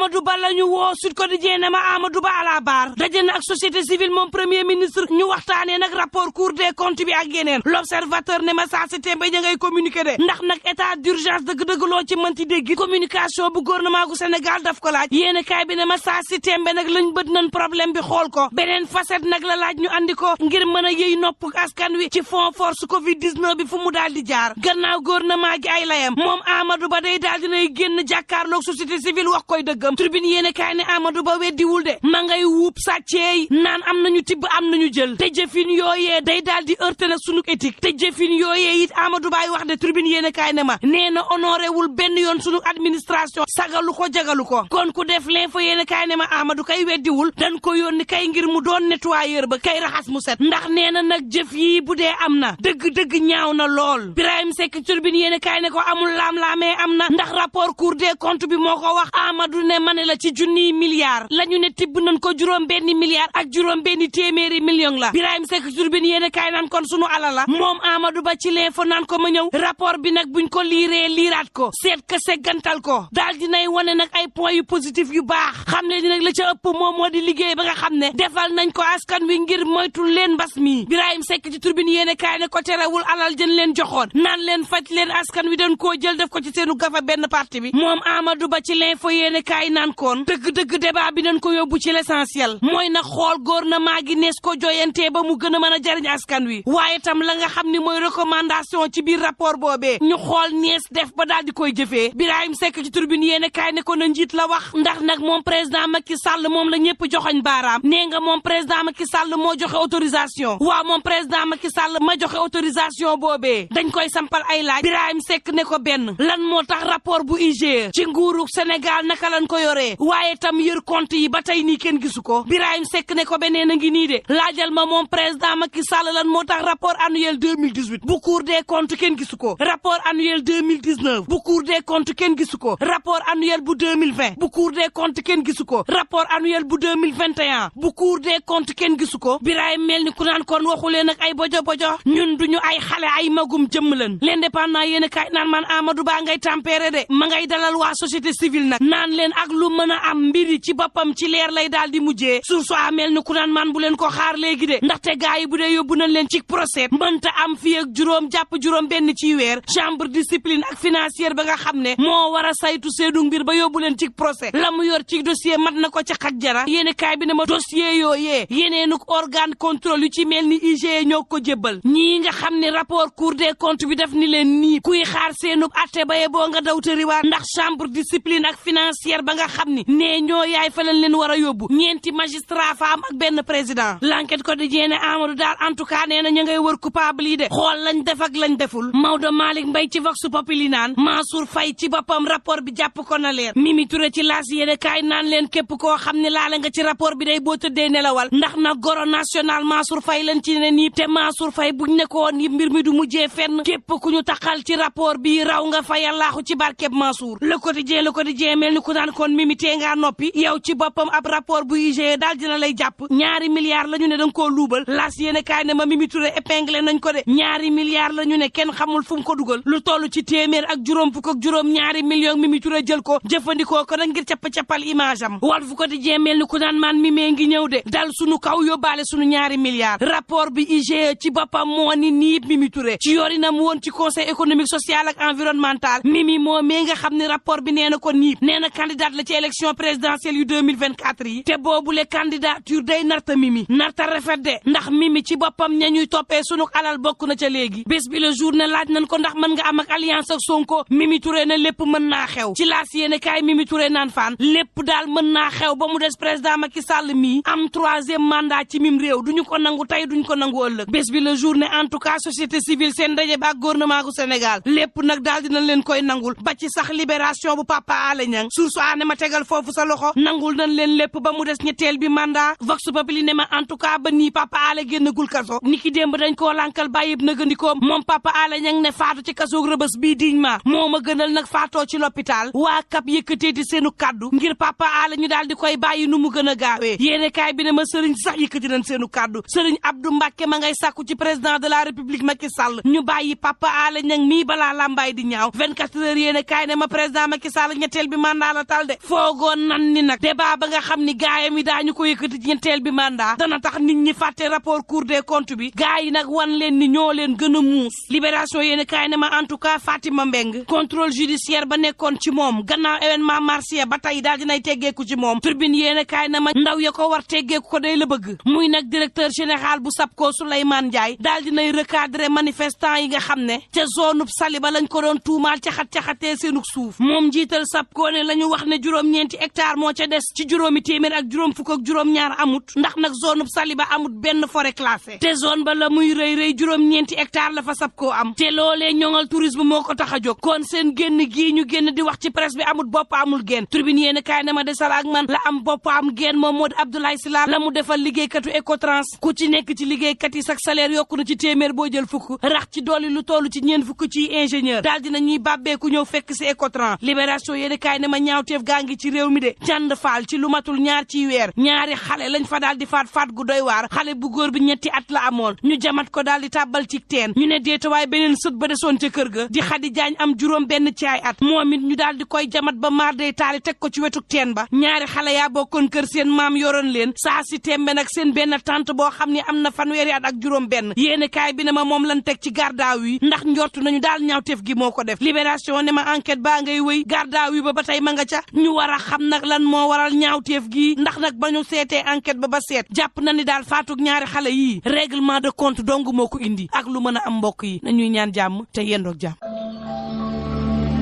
Amadou Ba la ñu woo Sud Quotidien ne ma Amadou Ba à la barre daje na ak société civile moom premier ministre ñu waxtaanee nag rapport Cour des comptes bi ak yeneen l'observateur ne ma saa si tembe ña ngay communiqué de ndax nag état d'urgence dëgg-dëgg loo ci mënti dégg communication bu gouvernement gu Sénégal daf ko laaj yéene kaay bi ne ma saa si tembe nag lañ bët nañ problème bi xool ko beneen facette nag la laaj ñu andi ko ngir mën a yëy nopp askan wi ci fond force covid 19 bi fu mu daal di jaar gannaaw gouvernement gi ay layam moom Amadou Ba day daal dinay génn jàkkaarloog société civile wax koy dëggam tribune yéene kaay ne Amadou Ba weddiwul de ma ngay wuub sàcceey naan am nañu tibb am nañu jël te jëfin yooyee day daal di heurté nag sunu éthique te jëfin yooyee it Amadou Ba wax de tribune yéene kaay ne ma nee na honoré wul benn yoon sunu administration sagalu ko jagalu ko kon ku def l'info yéene kaay ne ma Amadou kay weddiwul dañ ko yónni kay ngir mu doon nettoyeur ba kay raxas mu set ndax nee na nag jëf yii bu dee am na dëgg-dëgg ñaaw na lool Birahim Seck turbine yéene kaay ne ko amul laam-laamee am na ndax rapport Cour des comptes bi moo ko wax Amadou ne ma ne la ci junniy milliards la ñu ne tibb nañ ko juróom benni milliards ak juróom benni téeméeri millions la Birahim Seck turbine yéene kaay naan kon sunu alal la moom Amadou Ba ci l'info naan ko ma ñëw rapport bi nag buñ ko liiraat ko seet ka seggantal ko daal dinay wane nag ay points yu positif yu baax xam ne ni nag la ca ëpp moom moo di liggéey ba nga xam ne defal nañ ko askan wi ngir moytul leen mbas mi Birahim Seck ci turbine yéene kaay ne ko terewul alal jën leen joxoon naan leen faj leen askan wi dañ koo jël def ko ci seenu gafa benn parti bi moom Amadou Ba ci l'info yéene kaay naan koon dëgg-dëgg débat bi nañ ko yóbbu ci l'essentiel mooy na xool gouvernement gi nees ko joyantee ba mu gën a mën a jariñ askan wi waaye tam la nga xam ni mooy recommandation ci biir rapport boobee ñu xool nees def ba daal di koy jëfee Birahim Seck ci turbine yéene kaay ne ko na njiit la wax ndax nag moom président Macky Sall moom la ñëpp joxoñ baaraam nee nga moom président Macky Sall moo joxe autorisation waaw moom président Macky Sall ma joxe autorisation boobee dañ koy sampal ay laaj Birahim Seck ne ko benn lan moo tax rapport bu IGE ci nguuru Sénégal naka lañ ko yoree waaye tam yër compte yi ba tey nii kenn gisu ko Birahim Seck ne ko beneen a ngi nii de laajal ma moom président Macky Sall lan moo tax rapport annuel 2018 bu Cour des comptes kenn gisu ko rapport annuel 2019 bu Cour des comptes kenn gisu ko rapport annuel bu 2020 bu Cour des comptes kenn gisu ko rapport annuel bu 2021 bu Cour des comptes kenn gisu ko Birahim mel ni ku naan kon waxu leen ak ay bojo ñun duñu ay xale ay magum jëmm leen l'indépendant yéen a kaay naan man Amadou Ba ngay tempéré de ma ngay dalal waa société civile nag naan leen ak lu mën a am mbiri ci boppam ci leer lay daal di mujjee surso mel ni ku naan man bu leen ko xaar léegi de ndaxte gars yi bu dee yóbbu nañ leen ci procès mënta am fii ak juróom jàpp juróom benn ci weer chambre discipline ak financière ba nga xam ne moo war a saytu seenu mbir ba yóbbu leen ci procès la mu yor ci dossier mat na ko ca xaj jara yéene kaay bi ne ma dossier yooyee yeneenuk organe contrôle yu ci mel ni IGE ñoo ko jébbal ñii nga xam ne rapport Cour des comptes bi def ni leen nii kuy xaar seenub atte baye boo nga daw tëriwaat ndax chambre discipline ak financière ba nga xam ni nee ñoo yaay fa lañ leen war a yóbbu ñeenti magistrat femme ak benn président l'enquête quotidien ne Amadou daal en tout cas nee na ñu ngay wër coupable yi de xool lañ def ak lañ deful Maodo Malick Mbaye ci Vox Populi naan Mansour Faye ci boppam rapport bi jàpp ko na leer Mimi Touré ci laas yéene kaay naan leen képp koo xam ne laala nga ci rapport bi day boo tëddee nelawal ndax na goro national Mansour Faye lañ ci ne nii te Mansour Faye buñ ne ko woon mbir mi du mujjee fenn képp ku ñu taxal ci rapport bi raw nga fa yàllaaxu ci barkeb Mansour le quotidien mel ni ku naan kon Mimi tee ngaa noppi yow ci boppam ab rapport bu IGE daal dina lay jàpp ñaari milliards la ñu ne danga koo luubal laas yéene kaay ne ma Mimi Touré épinglé nañ ko de ñaari milliards la ñu ne kenn xamul fu mu ko dugal lu toll ci téeméer ak juróom fukk ak juróom ñaari millions Mimi Touré jël ko jëfandikoo ko nag ngir capp-cappal image am Walf Quotidien mel ni ku naan man Mimi ngi ñëw de dal sunu kaw yóbbaale sunu ñaari milliards rapport bi IGE ci boppam moo ni niib Mimi Touré ci yorinam woon ci conseil économique social ak environnemental Mimi moo mee nga xam ne rapport bi nee na ko niib nee na candidate la ci élection présidentielle yu 2024 yi te boobule candidature day narta Mimi narta rafet de ndax Mimi ci boppam ña ñuy toppee sunu alal bokk na ca léegi bés bi le jour ne laaj nañ ko ndax mën nga am ak alliance ak Sonko Mimi Touré ne lépp mën naa xew ci laas yéene kaay Mimi Touré naan faan lépp daal mën naa xew ba mu des président Macky Sall mii am 3e mandat ci mim réew duñu ko nangu tey duñu ko nangu ëllëg bés bi le jour ne en tout cas société civile seen ndaje ba ak gouvernement gu Sénégal lépp nag daal dinañ leen koy nangul ba ci sax libération bu Papa Alé Niang source ne ma tegal foofu sa loxo nangul nañ leen lépp ba mu des ñetteel bi mandat Vox Populi ne ma en tout cas ba nii Papa Alé génnagul kaso niki démb dañ koo lankal bàyyib nëgandikoom moom Papa Alé Niang ne faatu ci kasoog Rëbës bii dignement moo ma gënal nag faatoo ci l'hôpital waa kap yëkkatee di seenu kaddu ngir Papa Alé ñu daal di koy bàyyi nu mu gën a gaawee yéene kaay bi ne ma sëriñ sax yëkkati nañ seenu kaddu sëriñ Abdou Mbacké ma ngay sàkku ci président de la république Macky Sall ñu bàyyi Papa Alé Niang mii balaa lambaay di ñaaw 24 heures yéene kaay ne ma président Macky Sall ñetteel bi mandat la tal de foogoon nan ni nag débat ba nga xam ni gaayam yi daañu ko yëkkati ci ñetteel bi mandat dana tax nit ñi fàtte rapport Cour des comptes bi gaay yi nag wan leen ni ñoo leen gën a muus libération yéen kaay ne ma en tout cas Fatima Mbeng contrôle judiciaire ba nekkoon ci moom gannaaw événement marché ba tey daal dinay teggeeku ci moom Tribune yéen kaay ne ma ndaw ya ko war teggeeku ko day la bëgg muy nag directeur général bu SAPCO Souleymane Ndiaye daal dinay recadrer manifestant yi nga xam ne ca zone Saliba lañ ko doon tuumaal caxatee seenug suuf moom njiital SAPCO ne la ñu wax ne juróom-ñeenti hectare moo ca des ci juróomi téeméer ak juróom fukk ak juróom-ñaar amut ndax nag zone Saliba amut benn forêt classée te zone ba la muy rëy juróom-ñeenti hectare la fa SAPCO am te loolee ñoŋal tourisme moo ko tax a jóg kon seen génn gii ñu génn di wax ci presse bi amut bopp amul génn Tribune yéen kaay na ma desal ak man la am bopp am génn moom moo di Abdoulaye Sylla la mu defal liggéeykatu Ecotrans ku ci nekk ci liggéeykat yi sax salaire yokku na ci téeméer boo jël fukk rax ci dolli lu toll ci ñeen fukk ci ingénieur daal dina ñuy bàbbeeku ñëw fekk si Ecotrans libération yéen kaay ne ma ñaawteef gaa ngi ci réew mi de cànd faal ci lu matul ñaar ciy weer ñaari xale lañ fa daal di faat gu doy waar xale bu góor bi ñetti at la amoon ñu jamat ko daal di tàbbal ci teen ñu ne deetawaay beneen sët ba desoon ca kër ga di Xadi Jaañ am juróom benn ci ay at moom it ñu daal di koy jamat ba maar day taali teg ko ci wetuk teen ba ñaari xale yaa bokkoon kër seen maam yoroon leen saa si tembe nag seen benn tante boo xam ne am na fanweeri at ak juróom benn yéene kaay bi ne ma moom lan teg ci gardaaw yi ndax njortu nañu daal ñaawteef gi moo ko def libération ne ma enquête baa ngay wëy gardaaw yi ba tey ma nga ca ñu war a xam nag lan moo waral ñaawteef gi ndax nag ba ñu seetee enquête ba seet jàpp na ni daal faatug ñaari xale yii règlement de compte dong moo ko indi ak lu mën a am mbokk yi nañuy ñaan jàmm te yendoog jàmm